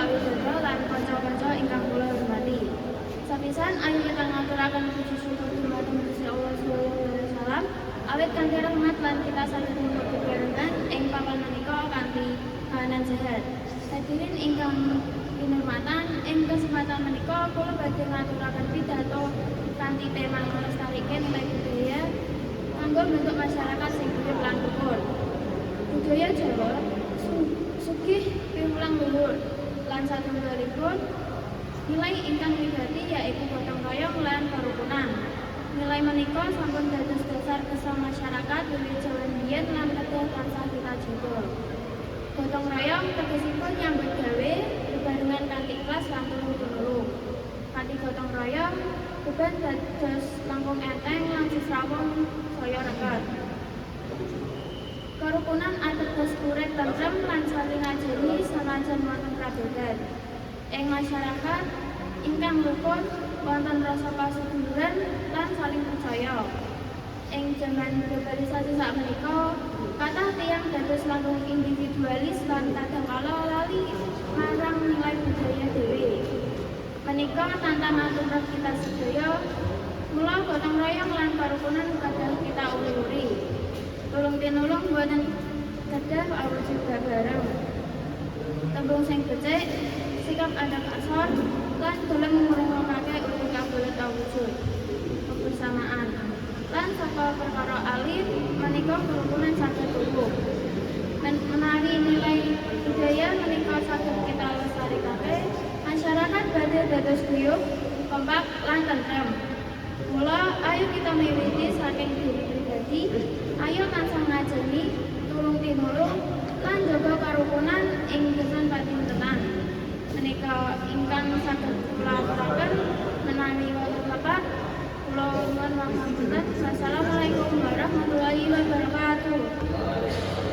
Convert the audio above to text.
Pak Widodo lan kanca-kanca ingkang kula hormati. Sepisan ayo kita ngaturaken puji syukur dumateng Gusti Allah Subhanahu wa taala awit kanthi rahmat lan kita saged ngumpul bebarengan ing papan menika kanthi kahanan sehat. Hadirin ingkang kinurmatan, ing kesempatan menika kula badhe ngaturaken pidato kanthi tema nglestarike nilai budaya kanggo bentuk masyarakat sing guyub lan rukun. Budaya Jawa sugih piwulang luhur lan satunggalipun nilai ingkang wigati yaiku gotong royong lan kerukunan. Nilai menika sampun dados dasar gesang masyarakat wiwit jaman biyen lan kedah tansah kita jaga. Gotong royong tegesipun nyambut gawe bebarengan kanthi ikhlas lan tulung tinulung. Kanthi gotong royong, beban dados langkung enteng lan sesrawung saya reget. Kerukunan ateges urip tentrem lan saling ngajeni sanajan wonten prabedan. Ing masyarakat ingkang rukun wonten rasa paseduluran lan saling percaya. Ing jaman globalisasi sakmenika, kathah tiyang dados langkung individualis lan kadangkala lali marang nilai budaya dhewe. Menika tantangan tumrap kita sedaya, mula gotong royong lan parukunan kedah kita uri-uri. Tulung tinulung boten kedah awujud bareng. Tembung sing becik, sikap adab asor, lan gelem ngrungokake ugi kabolet awujud kebersamaan. Lan saka perkara alit menika kerukunan saged tumbuh. Menawi nilai budaya menika saged kita lestarikake, masyarakat badhe dados guyub, kompak lan tentrem. Mula ayo kita miwiti saking diri pribadi, ayo tansah ngajeni, tulung tinulung, lan jaga karukunan ing gesang patintenan. Menika ingkang saged kula aturaken, menawi wonten lepat kula nyuwun pangapunten. Wassalamualaikum.